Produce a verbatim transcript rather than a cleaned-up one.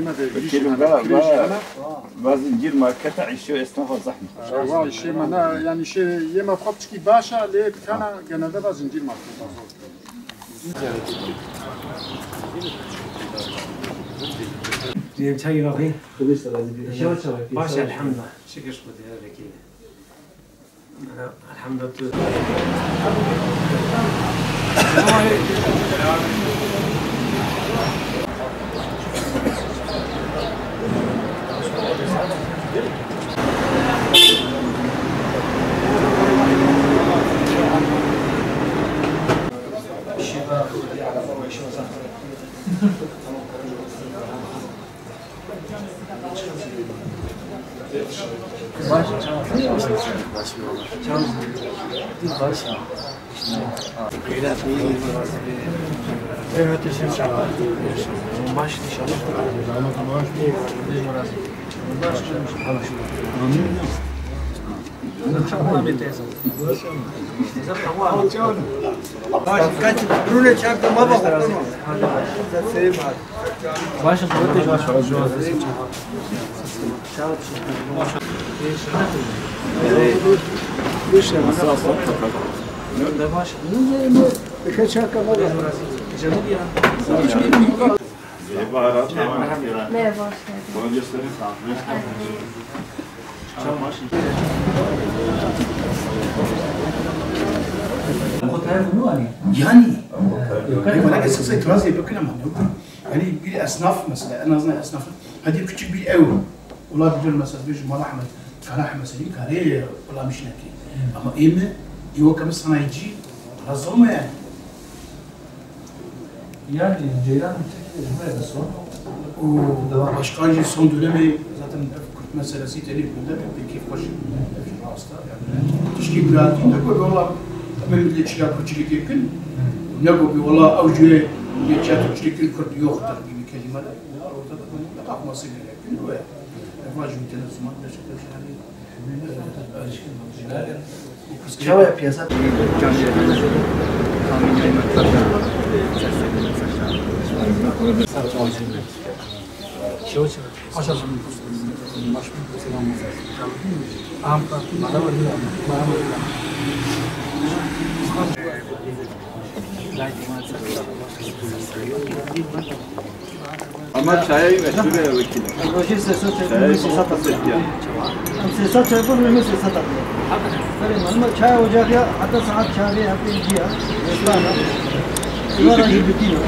Vekîlim, va, va, va zincîr marketa îşê esnafa zehmet. Wa îşê me ne, yani îşê yê me xwe piçkî baş e, lê kana genelde va zincîr marketa zor. Diyem çayı bakayım. Kılıç da razı bir. Baş, elhamdülillah. Şükür bu diye vekîlim. Elhamdülillah. Merhaba, hoş geldin. Yani, e, bana esas itiraz yapıyor ama yok. Yani bir esnaf mesela, en azından esnafın, hadi küçük bir ev. Olabilir mesela, bir Mal Ahmet, Kara Ahmet senin kare olamış ne ki. Ama ev mi? Ev o kadar sanayici, lazım mı yani? Yani ceyran Türkiye Cumhuriyeti son. O başkan jî son dönemi zaten Kürt meselesi tenê gündem, pek keyif hoş. Hasta yani. Tişkî biratî ne ku valla, em ê milletçiya Kürtçülük kin. Ne ku valla ew jî milletçiya Kürtçülük kin, Kürt yoktur gibi kelimeler. Ya ortada kalkması gerek. Eva jî tene zaman beşe beşe yani. Çawa piyasa? Ama çaya meşhur ya vekîl. Rojê sê sed çayê, çaya sê sed çayê. Em sê sed çayê, sê sed. Belê, ama çaya ocağı ya, hatta saat çarê, hep ya. Restorana. Sigara jî bitîne.